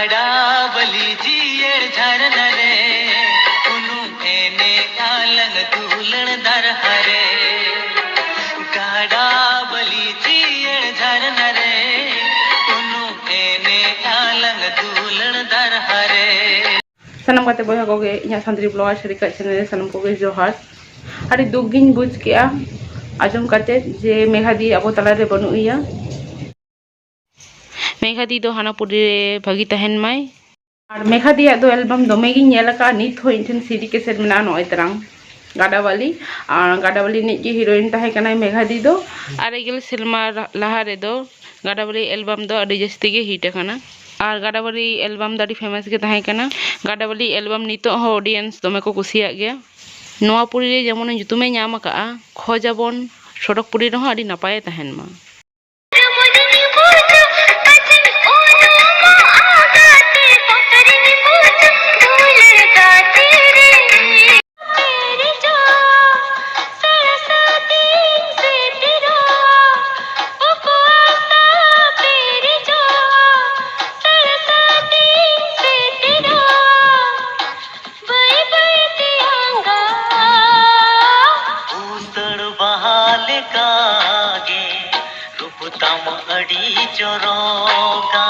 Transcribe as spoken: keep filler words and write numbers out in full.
ᱜᱟᱰᱟ ᱵᱟᱹᱞᱤ ᱡᱤᱭᱟᱹᱲ ᱡᱷᱟᱨᱱᱟ ᱨᱮ, ᱩᱱᱩᱢ ᱮᱱᱮᱡ ᱟᱞᱟᱝ ᱫᱩᱞᱟᱹᱲ ᱫᱟᱨᱦᱟ ᱨᱮ᱾ ᱜᱟᱰᱟ ᱵᱟᱹᱞᱤ ᱡᱤᱭᱟᱹᱲ ᱡᱷᱟᱨᱱᱟ ᱨᱮ, ᱩᱱᱩᱢ ᱮᱱᱮᱡ ᱟᱞᱟᱝ ᱫᱩᱞᱟᱹᱲ ᱫᱟᱨᱦᱟ ᱨᱮ᱾ ᱥᱟᱱᱟᱢ ᱜᱟᱛᱮ ᱵᱚᱭᱦᱟ ᱠᱚᱜᱮ ᱤᱧᱟᱹᱜ ᱥᱟᱱᱛᱟᱲᱤ blogger ᱥᱟᱹᱨᱤᱠᱟᱜ channel ᱨᱮ ᱥᱟᱱᱟᱢ ᱠᱚᱜᱮ ᱡᱚᱦᱟᱨ᱾ ᱟᱹᱰᱤ ᱫᱩᱠ ᱜᱤᱧ ᱵᱩᱡᱽ ᱠᱮᱜᱼᱟ ᱟᱸᱡᱚᱢ ᱠᱟᱛᱮ ᱡᱮ ᱢᱮᱜᱷᱟᱫᱤ ᱟᱵᱚ ᱛᱟᱞᱟᱨᱮ ᱵᱟᱹᱱᱩᱜ ᱮᱭᱟ᱾ ᱢᱮᱜᱷᱟᱫᱤ ᱫᱚ ᱦᱟᱱᱟ ᱯᱩᱨᱤ ᱨᱮ ᱵᱷᱟᱹᱜᱤ ᱛᱟᱦᱮᱱ ᱢᱟᱭ᱾ ᱟᱨ ᱢᱮᱜᱷᱟᱫᱤᱭᱟᱜ ᱫᱚ album ᱫᱚᱢᱮ ᱜᱤᱧ ᱧᱮᱞ ᱟᱠᱟᱫᱼᱟ, ᱱᱤᱛ ᱦᱚᱸ ᱤᱧ ᱴᱷᱮᱱ CD cassette ᱢᱮᱱᱟᱜᱼᱟ, ᱱᱚᱜᱼᱚᱭ ᱛᱟᱨᱟᱝ ᱜᱟᱰᱟᱵᱟᱞᱤ᱾ ᱟᱨ ᱜᱟᱰᱟᱵᱟᱞᱤ ᱨᱤᱱᱤᱡ ᱜᱮ heroine ᱛᱟᱦᱮᱸ ᱠᱟᱱᱟᱭ ᱢᱮᱜᱷᱟᱫᱤ ᱫᱚ᱾ ᱟᱨᱮ ᱜᱮᱞ ᱥᱮᱨᱢᱟ ᱞᱟᱦᱟ ᱨᱮᱫᱚ ᱜᱟᱰᱟᱵᱟᱞᱤ album ᱫᱚ ᱟᱹᱰᱤ ᱡᱟᱹᱥᱛᱤ ᱜᱮ hit ᱟᱠᱟᱱᱟ᱾ ᱟᱨ ᱜᱟᱰᱟᱵᱟᱞᱤ album ᱫᱚ ᱟᱹᱰᱤ famous ᱜᱮ ᱛᱟᱦᱮᱸ ᱠᱟᱱᱟ᱾ ᱜᱟᱰᱟᱵᱟᱞᱤ album ᱱᱤᱛᱚᱜ ᱦᱚᱸ audience ᱫᱚᱢᱮ ᱠᱚ ᱠᱩᱥᱤᱭᱟᱜ ᱜᱮᱭᱟ᱾ ᱱᱚᱣᱟ ᱯᱩᱨᱤ ᱨᱮ ᱡᱮᱢᱚᱱ ᱧᱩᱛᱩᱢᱮ ᱧᱟᱢ ᱟᱠᱟᱫᱼᱟ, ᱠᱷᱚᱡᱟᱵᱚᱱ ᱥᱚᱰᱚᱠ ᱯᱩᱨᱤ ᱨᱮᱦᱚᱸ ᱟᱹᱰᱤ ᱱᱟᱯᱟᱭᱮ ᱛᱟᱦᱮᱱ ᱢᱟ᱾ ᱵᱟᱹᱭ ᱵᱟᱹᱭ ᱛᱮ ᱟᱸᱜᱟ᱾ ᱩᱥᱟᱹᱲ ᱵᱟᱦᱟ ᱞᱮᱠᱟᱜᱮ ᱨᱩᱯ ᱛᱟᱢ ᱟᱹᱰᱤ ᱪᱚᱨᱚᱠᱟ᱾